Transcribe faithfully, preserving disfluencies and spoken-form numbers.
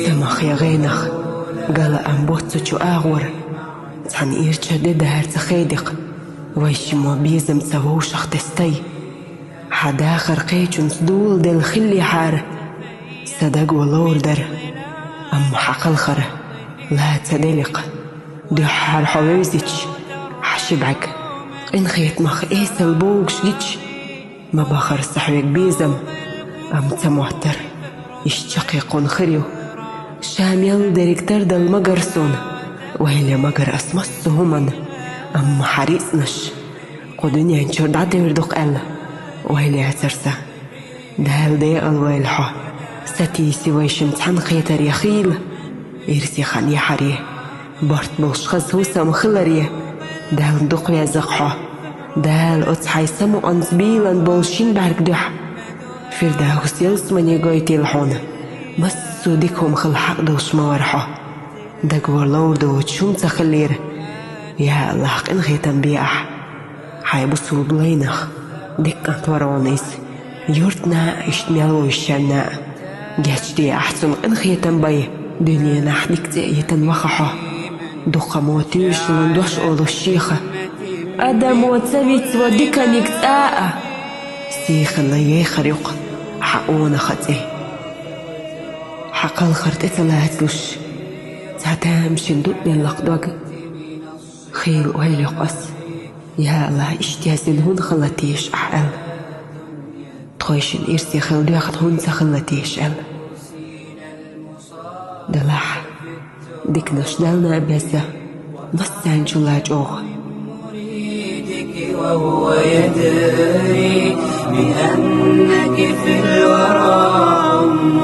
Самах я гӀенах, гала ам боццачу агӀор. Цхьана ирча де дагьар ца хедикх, вай шимо безам ца вовшах тестай. Хьан дахар кхечунца дула делла хиллехьара, са даго ловр дара, амма хьан кхалхара ла ца деликх. Дуьххьара хьо вевзича, хьан ши бӀаьг къинхетамах эсала бовгаш гича, ма бахара са хьоьга безам, амма ца моттара, иштта чаккхе кхунна хир ю. Ша мел дерриг тардала магар суна, вайл я магар ас массо а хӀуманна, амма хьан рицкъанаш кху дуьнен чуьра дӀадевр ду-кх аьлла, вайл яцар сан. Дала декъалвойла хьо, сатийса вай шимма цхьаьна кхетар я хийла, ирсе хан яхьаре, барт болуш хаза хӀусам хиларе, Дала дукха веза-кх хьо. Дала оцу хьайн самукъанца бийлан болу шин бӀаьрг дуьхьа Фирдавс ялсамане гойтийла хьуна, массо а дика хӀума хила хьакъ долуш ма вара хьо. Дагор ловр доцуш хӀума ца хиллера. Я АллахӀ, къинхетам бе ахь хьайн бусулба лайнах. Дика кӀант вара хьуна иза, юьртана а, иштта мел вуьйшанна а. Гечде ахь цунна, къинхетам бай, дуьненахь дика цӀе а йитина ваха хьо. Дукха мо туьйшалан дош олуш шеха: «Адамо ца вицво диканиг цӀа а». Сий хилла ехар ю-кх хьан къонаха цӀе. Хьан кхалхар тӀе ца лацалуш, цхьа тамашийна дутӀа делла-кх дог. Хийла ойла йо-кх ас: «Я АллахӀ, иштта яздина хӀунда хилла теша ахь?» — аьлла. «Тхойшинна ирсе хила доьхна хӀунда ца хилла теша?» — аьлла. Делахь, диканаш Далла а беза, массанчул а чӀогӀа. وهو يدري بأنك في الورى أم